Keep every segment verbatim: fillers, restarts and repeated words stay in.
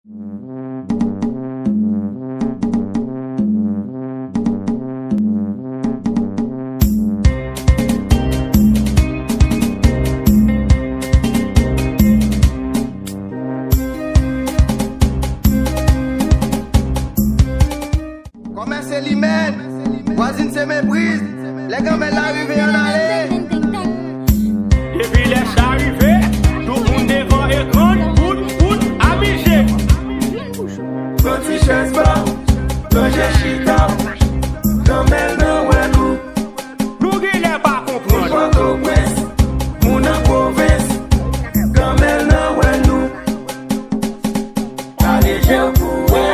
Kòmè se limèn, vwazin se mepriz, lè granmèt la rive ann ale. Depi lè sa rive, tout moun devan ekran, bout, bout, amize. Pran ti chèz ba w, ranje chita w, granmèt nan wè nou. Nou genlè pa konprann. Moun Pòtoprens, moun nan pwovens, granmèt nan wè nou. Kale je w pou wè,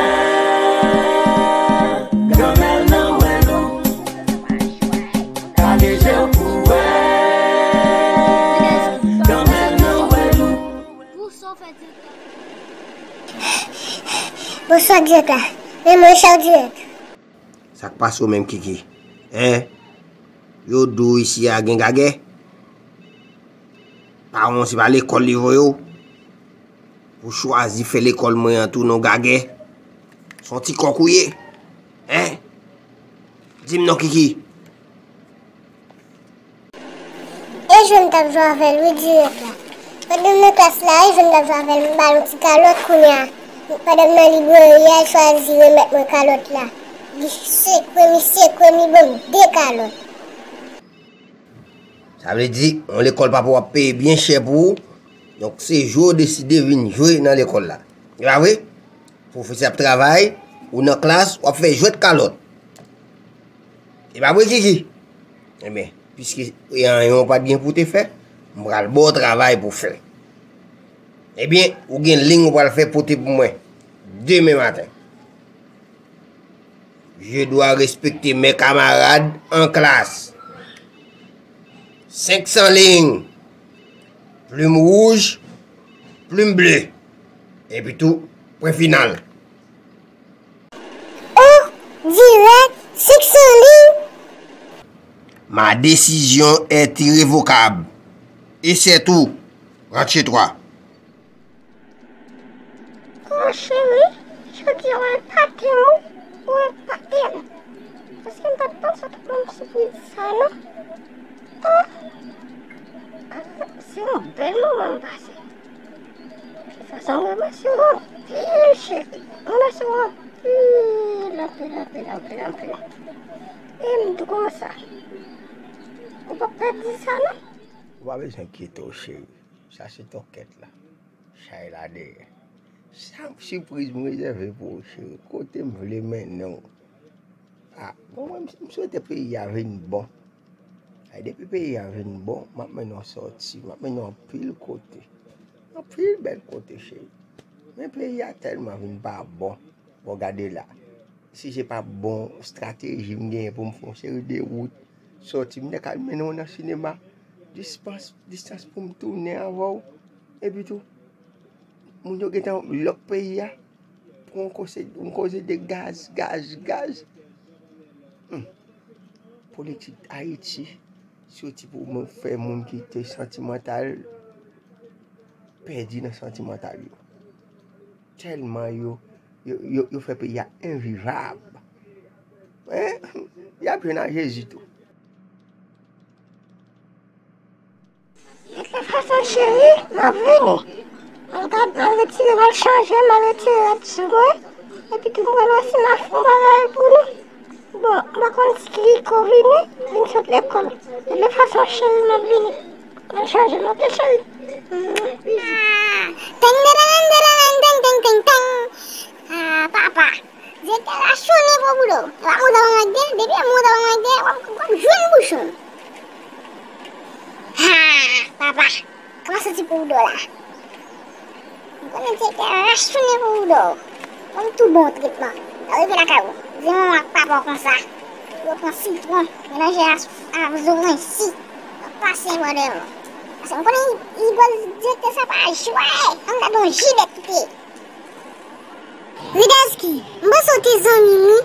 granmèt nan wè nou. Kale je w pou wè, granmèt nan wè nou. Bonswa, direktè. Men mwen, chèf dirèk. Sa k pase w menm, Kiki? Hein? Yo di w isi a gen gagè? Pawon, se pa lekòl li voye w? Ou chwazi fè lekòl mwen an tou nan gagè? Se yon ti kòk ou ye? Hein? Di m non, Kiki. E jwèt m t ap jwe avè l, wi, dirèk la. Pandan m nan klas la, e jwèt m t ap jwe avè l, m ba l yon ti kalòt kounye a. Pandan m nan libreri a, l chwazi remèt mwen kalòt la. Li sekwe m, li sekwe m, li ban m de kalòt. Sa vle di, yon lekòl papa w ap peye byen chè pou ou. Donk, se jwe w deside vin jwe nan lekòl la. E pa vre? Pwofesè ap travay, ou nan klas, w ap fè jwèt kalòt. E pa vre, Kiki? Ebyen, piske anyen w pa t gen pou te fè, m pral ba w travay pou w fè. Ebyen, ou gen liy ou pral fè pote pou mwen demen maten. Je dois respecter mes camarades en classe. Senk san liy, plim wouj, plim ble, epi tou, pwen final. Oh, dirèk, senk san liy. Ma décision est irrévocable. Et c'est tout. Rentre chez toi. Oh, cheri, jodi a w epate m, wi. Ou epate m. Paske m pa t panse w t ap ban m sipriz sa, non. Oh, se yon bèl moman m pase. Fason m remèsye w anpil, cheri. M remèsye w anpil, anpil, anpil, anpil, anpil. E m di w konsa, ou p ap pèdi sa, non. Ou pa bezwen enkyete w, cheri. Sa se tòkèt la. Chay la dèyè. Sa sipriz m rezève pou ou, cheri. Kote m vle mennen w. Ah, bon, mwen, m, m swete peyi a vin bon. Ay, depi peyi a vin bon, m ap mennen w sòti, m ap mennen w anpil kote. Anpil bèl kote, cheri. Men peyi a tèlman vin pa bon. Bon, gade la. Si se pa bon estrateji m genyen pou m fè yon seri de wout, sòti, m te ka al mennen w nan sinema, distans, distans pou m tounen avè w. Epi tou, moun yo gentan lòk peyi a pou yon koze, yon koze de gaz, gaz, gaz. Hmm. Politik Ayiti soti pou moun, fè moun ki te santimantal pèdi nan santimantal yo. Tèlman yo, yo, yo, yo fè peyi a envivab. Hein? Y ap jwenn a Jezi tou. Mete fason cheri, m ap vini. M ap gad, m al retire, m al chanje, m al retire rad sou mwen. Epi tou m pral wè si m ap fè yon bagay pou nou. Bon, m pa konn si Rico vini, vin sot lekòl. De tout fason, cheri, m ap vini. M al chanje, m ap vini, cheri. Teng, teng, teng, teng, teng, teng, teng, teng. Ah, papa. Direktè la chone pou boudo. E pa mouda manman gen, depi e mouda manman gen, w ap, w ap jwenn bouchon. Ah, papa. Kòman soti pou boudo la? M konnen direktè a rachounen pou ou dò. Bon, m tou bon tretman. Lè w rive lakay ou, di manman ak papa w konsa pou yo pran sitwon melanje a, a zoranj si. W ap pase yon bò dèyè mwen. Paske m konnen li, li pral direktè sa pa jwè. Ann gade yon jilèt li te ye. Ridaski, m panse w te zanmi m wi.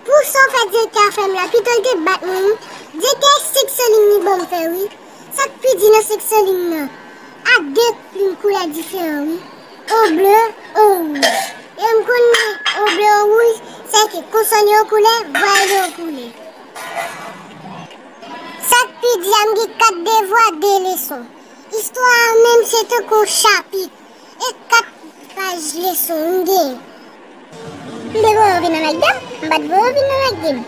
Pou sa w fè direktè a fè m la, pito l te bat mwen wi. Direktè a senk san liy li ban m fè wi. Sa k pi di nan senk san liy nan, ak de plim koulè diferan wi. On ble, on wouj. Konsòn yo koulè, vwayèl yo koulè. Sa k pi di a, m gen kat devwa, de leson. Istwa a menm se tankou yon chapit. E kat paj leson m gen. M te voye w vin nan lagde m, m pa t voye w vin nan lagde m.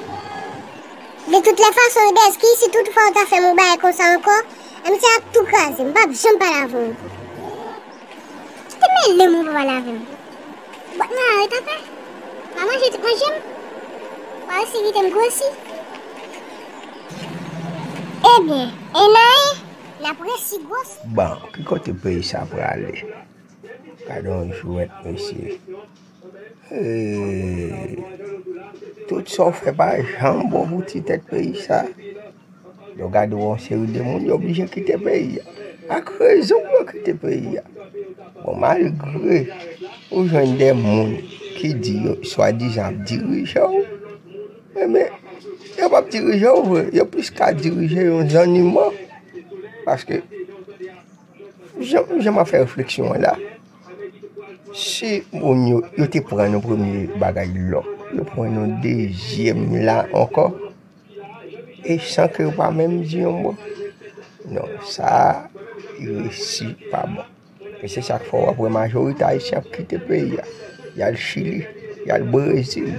De tout lè fason, Dèski, si toutfwa w ta fè m yon bagay konsa ankò, amitié a ap tou kraze, m p ap janm pale avè w ankò. Kite mele m ou pa pale avè m. Bòt nan lari, papa. Pa manje tout manje m. Pa resi kite m gwosi. Ebyen, e nan anyen, n ap resi gwosi. Bon, ki kote peyi sa prale? Gade yon jwèt, mesye. Hey, tout sa w fè pa janm bon pou ti tèt peyi sa. Yo gade yon seri de moun, yo oblije kite peyi a. Ak rezon pou yo kite peyi a. Bon, malgre ou jwenn de moun ki di yo swadizan ap dirije w, men, men, yo p ap dirije w vre. Yo plis ka dirije yon zanniman. Paske, jan, jan m ap fè refleksyon an la, si moun yo, yo te pran nou premye bagay lò, yo pran nou dezyèm la ankò, e san ke yo pa menm di yon mo. Non, sa a, resi pa bon. E se sa k fè w ap wè majorite Ayisyen ap kite peyi a. Y al Chili, y al Brezil.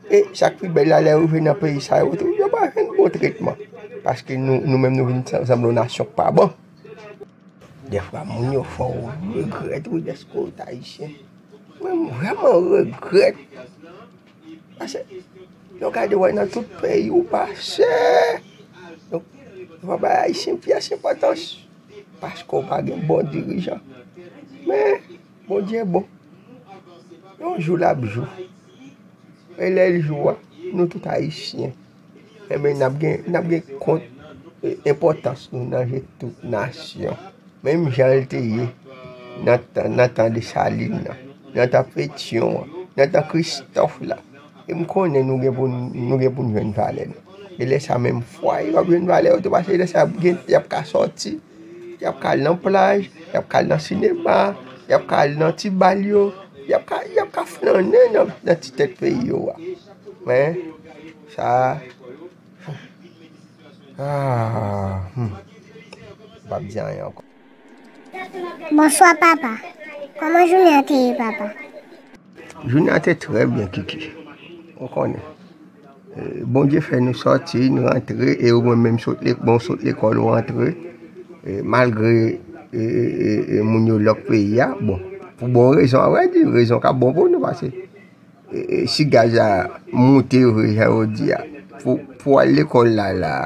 E sa k pi bèl la, lè yo rive nan peyi sa yo tou, yo pa jwenn bon tretman. Paske nou, nou menm nou vin sanble yon nasyon k pa bon. Dèfwa, moun yo fè w regrèt, wi, dèske w t Ayisyen. Mwen, m vrèman regrèt. Paske, lè w gade, w wè nan tout peyi ou pase, donk, w pa bay Ayisyen pyès enpòtans. Paske w pa gen bon dirijan. Men, Bondye bon. Yon jou l ap jou. E lè l jou a, nou tout Ayisyen. Enben, n ap gen, n ap gen kont, e, enpòtans nou nan je tout nasyon. Menm jan l te ye nan tan, nan tan Desalin nan, nan tan Petyon an, nan tan Kristòf la. E m konnen nou gen pou n, nou gen pou n jwenn valè nou. E lè sa menm fwa yo ap jwenn valè yo tou, paske lè sa y ap gen, y ap ka sòti, y ap ka al nan plaj, y ap ka al nan sinema, y ap ka al nan ti bal yo, y ap ka, y ap ka flannen nan, nan ti tèt peyi yo a. Men, sa, ah, hmm. M p ap di anyen ankò. Bonswa, papa. Kòman jounen an te ye, papa? Jounen an te trè byen, Kiki. Ou konnen. E, Bondye fè nou sòti, n rantre, e ou mwen menm sot lek-, bon, sot lekòl, ou rantre. E, malgre, e, e, e, e, moun yo lòk peyi a, bon, pou bon rezon, a vrè di, rezon k ap bon pou nou, paske, e, e, si gaz la moute vre, jan yo di a, pou, pou al lekòl la, la,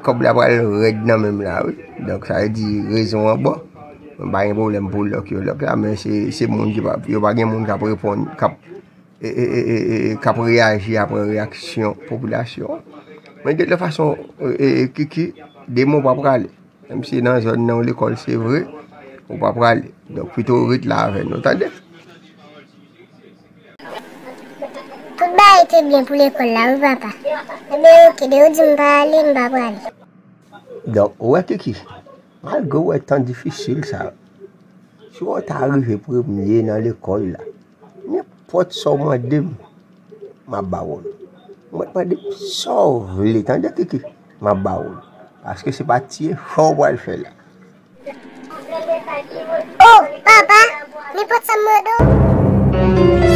kòb la pral rèd nan men m la, wi. Donk, sa vle di rezon an bon. Mwen pa gen pwoblèm pou lòk yo lòk la, men se, se moun ki pa, yo pa gen moun k ap reponn, k ap, e, e, e, e, e, k ap reyaji apre reyaksyon popilasyon an. Men de tout fason, e, e, e, Kiki, demen w pa prale. Menm si nan zòn nan w lekòl, se vre, ou pa prale. Donk, pito w ret la avè nou, tande? Tout bagay te byen pou lekòl la, wi, papa. Ebyen, oke, depi w di m pa ale, m pa prale. Donk, ou wè, Kiki, malgre w wè tan difisil sa, si w ta rive premye nan lekòl la, nenpòt sa w mande m, m ap ba w l. Ou mèt mande m sa w vle, tande, Kiki, m ap ba w l. Paske se pa ti efò w pral fè la. Oh, papa, nenpòt sa m mande w.